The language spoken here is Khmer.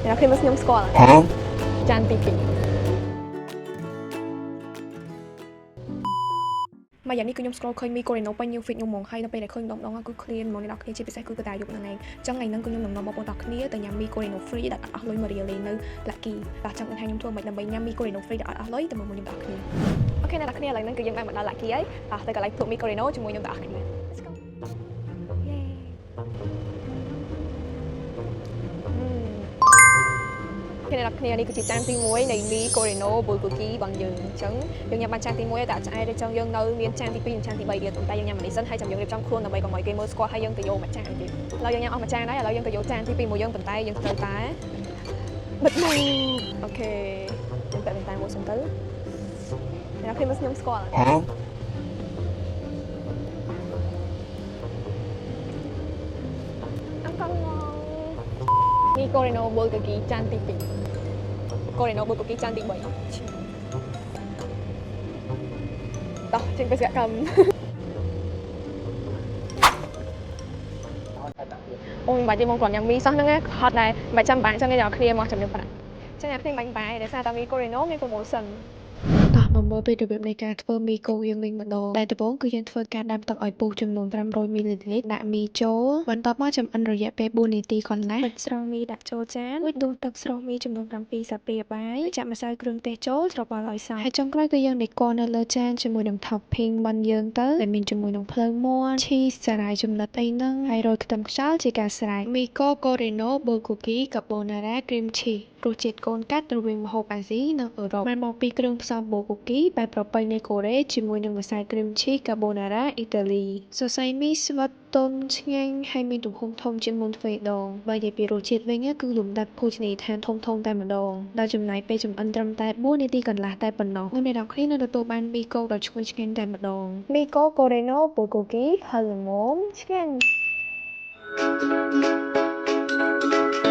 អ្នកឃើញមកខ្ញុំស្គាល់ចានទី2មកយ៉ាងនេះគឺខ្ញុំ scroll ឃើញមីកូរីណូពេញ new feed ខ្ញុំហ្មងហើយនៅពេលដែលឃើញម្ដងម្ដងគឺឃ្លានហ្មងអ្នកនរគ្នាជាពិសេសគឺកតាយប់ហ្នឹងឯងចឹងថ្ងៃហ្នឹងគឺខ្ញុំនឹងនាំបងប្អូនទាំងគ្នាទៅញ៉ាំមីកូរីណូ free ដែលអត់អស់លុយមួយរៀលទេនៅ Lucky បាទចង់ដឹងថាខ្ញុំធ្វើមិនដើម្បីញ៉ាំមីកូរីណូ free ដែលអត់អស់លុយទៅមើលមួយខ្ញុំទាំងគ្នាOK អ្នកនរគ្នាឥឡូវហ្នឹងគឺយើងបានមកដល់ Lucky ហើយបាទទៅកន្លែងភ្លក់មីកូរីណូជាមួយខ្ញុំទាំងគ្នា Let's go. Yay. គ្នាអ្នកគ្នានេះគឺជាចានទី1នៃមីកូរីណូ bulgogi របស់យើងអញ្ចឹងយើងញ៉ាំបានចានទី1តែអត់ឆ្អែតទេអញ្ចឹងយើងនៅមានចានទី2និងចានទី3ទៀតតែយើងញ៉ាំមួយនេះសិនហើយចាំយើងរៀបចំខ្លួនដើម្បីកុំឲ្យគេមើលស្គាល់ហើយយើងទៅយកមួយចានទៀតឥឡូវយើងញ៉ាំអស់មួយចានហើយឥឡូវយើងទៅយកចានទី2មួយយើងប៉ុន្តែយើងត្រូវតែបិទមុខ OK យើងពាក់វ៉ែនតាមួយសិនទៅអ្នកគ្នាមើលខ្ញុំស្គាល់ អង្កងមីកូរីណូ bulgogi ចានទី2កូរីណូ bulgogi ចានទី3តោះចេញបេសកកម្មអូយមិនបាច់ទេមកគាត់ញ៉ាំមីសោះហ្នឹងណាហត់ដែរមិនបាច់ចាំបាក់ចឹងទេអ្នកគ្នាមកជំរាបប្រាក់ចឹងអ្នកគ្នាបាញ់បាយដោយសារតែមីកូរីណូមាន promotion។ តោះមកមើលពីរបៀបនៃការធ្វើមីគោយើងវិញម្ដងដែលដំបូងគឺយើងធ្វើការដាំទឹកឲ្យពុះចំនួន500មីលីលីត្រដាក់មីចូលបន្ទាប់មកចំអិនរយៈពេល4នាទីកន្លះបិទស្រង់មីដាក់ចូលចានរួចដួសទឹកស្រុះមីចំនួន7ស្លាបព្រាបាយចាក់ម្សៅគ្រឿងទេសចូលច្របល់ឲ្យសព្វហើយចុងក្រោយគឺយើង decor នៅលើចានជាមួយនឹង topping របស់យើងទៅដែលមានជាមួយនឹងភ្លើងមាន់ cheese សារាយចំណិតអីហ្នឹងហើយរោយខ្ទឹមខ្យល់ជាការស្រេចមីកូកូរីណូ bulgogi carbonara cream cheese រសជាតិកូនកាត់រវាងម្ហូបអាស៊ីនិងអឺរ៉ុបបានមកពីគ្រឿងផ្សំ bulgogi បែបប្រពៃណីកូរ៉េជាមួយនឹងម្សៅ cream cheese carbonara អ៊ីតាលីសរសៃមីស្វិតទន់ឆ្ងាញ់ហើយមានទំហំធំជាងមុនទ្វេដងបើនិយាយពីរសជាតិវិញគឺលំដាប់ភោជនីយដ្ឋានធំៗតែម្ដងដោយចំណាយពេលចម្អិនត្រឹមតែ4នាទីកន្លះតែប៉ុណ្ណោះនិងអ្នកនរគ្នានឹងទទួលបានមីគោដ៏ឈ្ងុយឆ្ងាញ់តែម្ដង មីកូកូរីណូ bulgogi ហឹរល្មមឆ្ងាញ់។